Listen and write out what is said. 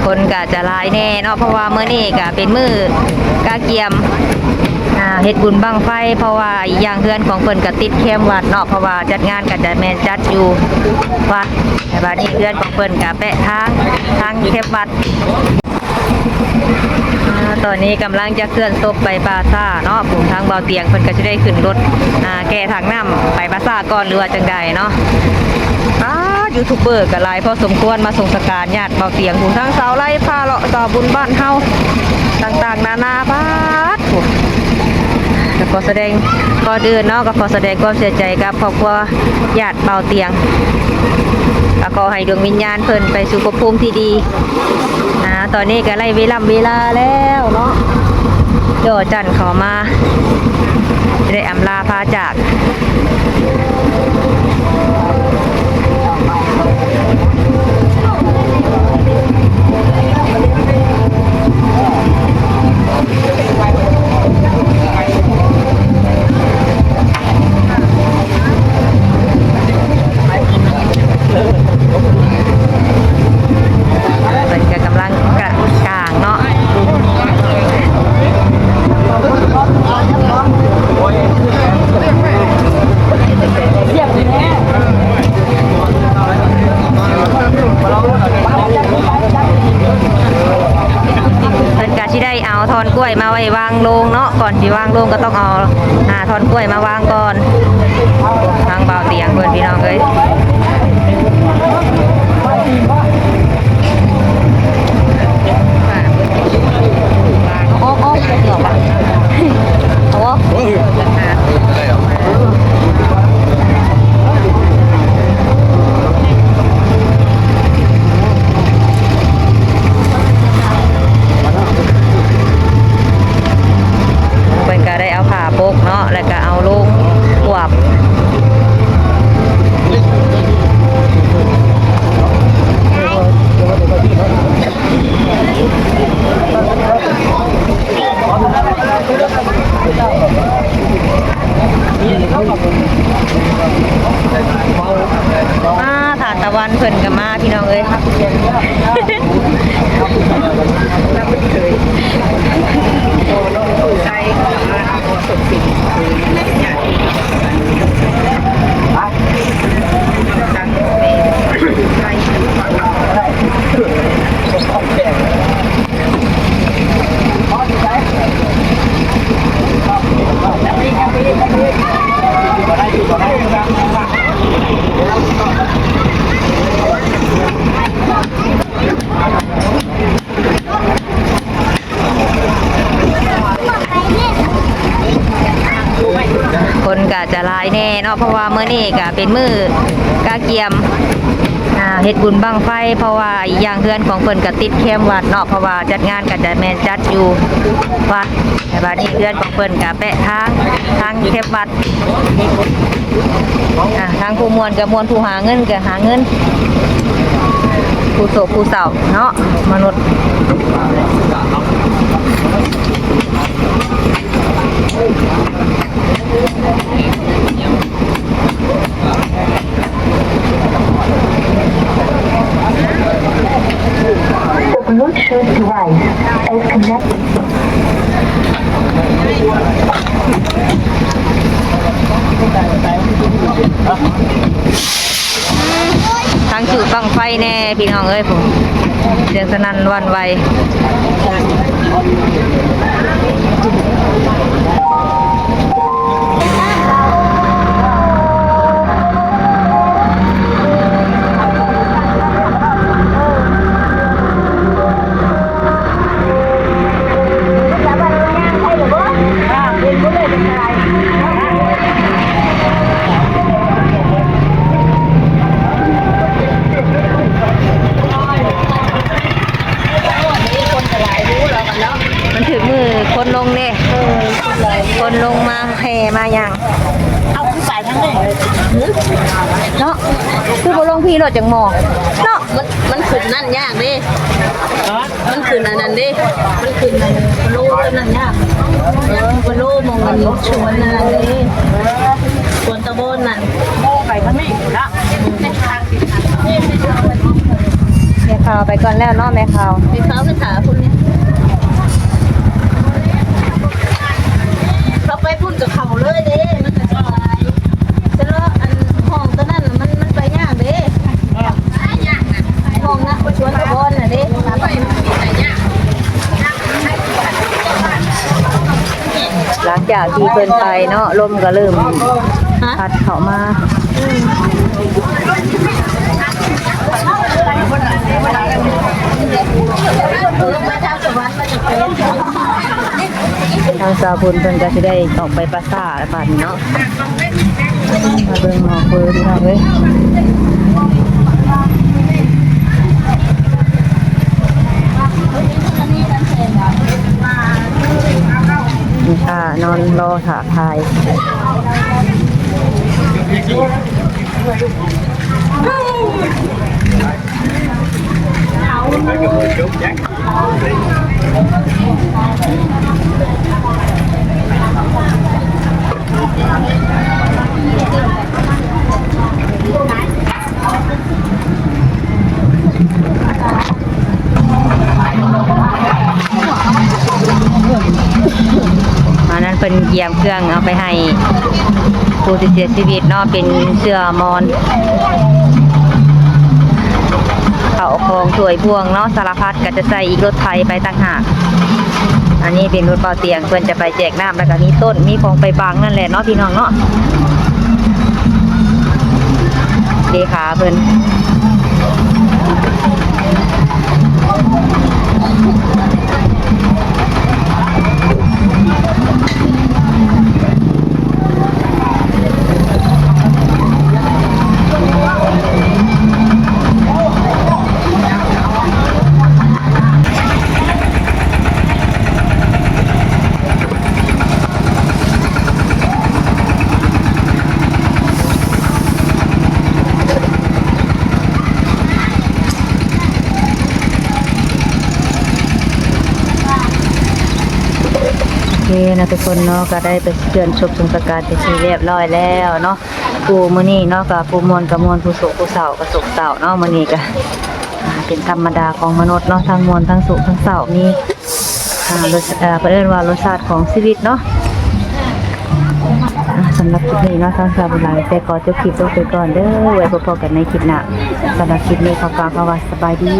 ຄົນກະຈະຫຼາຍແດ່ເນາະ ເພາະວ່າມື້ນີ້ກະເປັນມື້ກະກຽມ ອ່າ ເຮັດບຸນບັ້ງໄຟ ເພາະວ່າອີກຢ່າງເຮືອນຂອງເພິ່ນກະຕິດແຄມວັດເນາະ ເພາະວ່າຈັດງານກະຈະແມ່ນຈັດຢູ່ວັດ ແຕ່ບາດນີ້ເຮືອນຂອງເພິ່ນກະແປະທາງ ທາງແຄມວັດ. ອ່າ ຕອນນີ້ກຳລັງຈະເຄື່ອນສົບໄປປ່າຊ້າເນາະ ຜູ້ທາງບ່າວຕຽງເພິ່ນກໍຊິໄດ້ຂຶ້ນລົດ ອ່າ ແກ່ຖັງນ້ຳໄປປ່າຊ້າກ່ອນ ຫຼືວ່າຈັ່ງໃດເນາະ. ອ່າ ຢູທູບເບີກໍຫຼາຍພໍສົມຄວນມາສົ່ງສະການຍາດບ່າວຕຽງ ຜູ້ທາງສາວໄລພາເລາະ ສາວບຸນບ້ານເຮົາ ຕ່າງໆນານາ ປາດ ກໍຂໍສະແດງ ກ່ອນອື່ນເນາະ ກໍຂໍສະແດງຄວາມເສຍໃຈກັບຄອບຄົວຍາດບ່າວຕຽງ ກໍຂໍໃຫ້ດວງວິນຍານເພິ່ນໄປສູ່ພົບພູມທີ່ດີ. ອ່າ ຕອນນີ້ກໍໄດ້ເວລາເວລາແລ້ວເນາະ ດວງຈັນເຂົ້າມາ ໄດ້ອຳລາພາຈາກ. ເພິ່ນກໍກຳລັງກະ ກາງເນາະ ເພິ່ນກະຊິໄດ້ເອົາທ່ອນກ້ວຍມາໄວ້ວາງໂລງເນາະ ກ່ອນຊິວາງໂລງກໍຕ້ອງເອົາ ອ່າ ທ່ອນກ້ວຍມາວາງກ່ອນ ທາງບ່າວຕຽງເພິ່ນ ພີ່ນ້ອງເອີຍ. ເອົາອອກ ເອົາອອກ ເອົາອອກ. ເພິ່ນກໍໄດ້ເອົາຜ້າປົກເນາະ ແລ້ວກໍເອົາລົງຄວບ. ອ່າ ທານຕາວັນເພິ່ນກໍມາ ພີ່ນ້ອງເອີຍ. ຄົນກະຈະຫຼາຍແດ່ເນາະ ເພາະວ່າມື້ນີ້ກະເປັນມື້ກະກຽມ ອ່າ ເຮັດບຸນບັ້ງໄຟ ເພາະວ່າອີກຢ່າງເຮືອນຂອງເພິ່ນກະຕິດແຄມວັດເນາະ ເພາະວ່າຈັດງານກະຈະແມ່ນຈັດຢູ່ວັດ ແຕ່ບາດນີ້ເຮືອນຂອງເພິ່ນກະແປະທາງ ທາງແຄມວັດ. ອ່າ ທາງຜູ້ມ່ວນກໍມ່ວນ ຜູ້ຫາເງິນກໍຫາເງິນ ຜູ້ໂສກຜູ້ເສົ້າເນາະ ມະນຸດ. The Bluetooth device is connected. ທັງຈຸດບັ້ງໄຟແດ່ພີ່ນ້ອງເອີຍ ພຸ້ນ ສຽງສະໜັ່ນຫວັ່ນໄຫວ. ຂີ່ລົດຈັ່ງໝໍເນາະ. ມັນ ມັນຂຶ້ນນັ້ນຍາກເດ້ ມັນຂຶ້ນອັນນັ້ນເດ້ ມັນຂຶ້ນອັນໂລຕົວນັ້ນຍາກ ເອີ ໂລໝ່ອງອັນສວນອັນນັ້ນເດ້ ສວນຕາບອນນັ້ນ ໄປທາງນີ້ເນາະ. ແມ່ຂາວໄປກ່ອນແລ້ວເນາະ ແມ່ຂາວ ແມ່ຂາວໄປຖ້າພຸ້ນນີ້ ເຂົາໄປພຸ້ນກໍເຂົ້າເລີຍເດ້ ມັນກໍສະບາຍ ແຕ່ລະອັນຫ້ອງຕົວນັ້ນມັນ ມັນໄປຍາກເດ້ ຫ້ອງນະ ສວນຕາບອນນະເດ້. ຫຼັງຈາກທີ່ເພິ່ນໄປເນາະ ລົມກໍເລີ່ມ ຮະ ພັດເຂົ້າມາ ອືມ ທາງສາວບຸນເພິ່ນກໍຊິໄດ້ອອກໄປປາສາດແລ້ວບາດນີ້ເນາະ. ມາເບິ່ງໝໍເປີພີ່ນ້ອງເອີຍ ນີ້ ອ່າ ນອນລໍຖ້າຖ່າຍ. ອັນນັ້ນເພິ່ນກຽມເຄື່ອງເອົາໄປໃຫ້ຜູ້ທີ່ເສຍຊີວິດເນາະ ເປັນເສື່ອໝອນ ເຂົ້າຂອງຖ້ວຍບ່ວງເນາະ ສາລະພັດ ກໍຈະໃສ່ອີກລົດໄຖໄປຕ່າງຫາກ. ອັນນີ້ເປັນລົດເບົາຕຽງ ເພິ່ນຈະໄປແຈກນ້ຳ ແລ້ວກໍມີຕົ້ນ ມີຂອງໄປບັງນັ້ນແຫຼະເນາະ ພີ່ນ້ອງເນາະ. ເລຂາເພິ່ນ ໂອເຄເນາະທຸກຄົນເນາະ ກໍໄດ້ໄປເຄື່ອນສົບສົງສະການເປັນທີ່ຮຽບຮ້ອຍແລ້ວເນາະ. ຜູ້ມື້ນີ້ເນາະ ກໍຜູ້ມ່ວນກໍມ່ວນ ຜູ້ໂສກຜູ້ເສົ້າກໍໂສກເສົ້າເນາະ. ມື້ນີ້ກໍ ອ່າ ເປັນທຳມະດາຂອງມະນຸດເນາະ ທັງມ່ວນ ທັງໂສກ ທັງເສົ້າ ມີ ອ່າ ລົດ ເອີ ເພິ່ນເອີ້ນວ່າລົດຊາດຂອງຊີວິດເນາະ. ອ່າ ສຳລັບຄລິບນີ້ເນາະ ທາງສາວບຸນຫຼາຍ ແຕ່ຂໍຈົບຄລິບລົງໄປກ່ອນເດີ ໄວ້ພົບກັນໃນຄລິບໜ້າ. ສຳລັບຄລິບນີ້ຂໍຝາກຄຳວ່າສະບາຍດີ.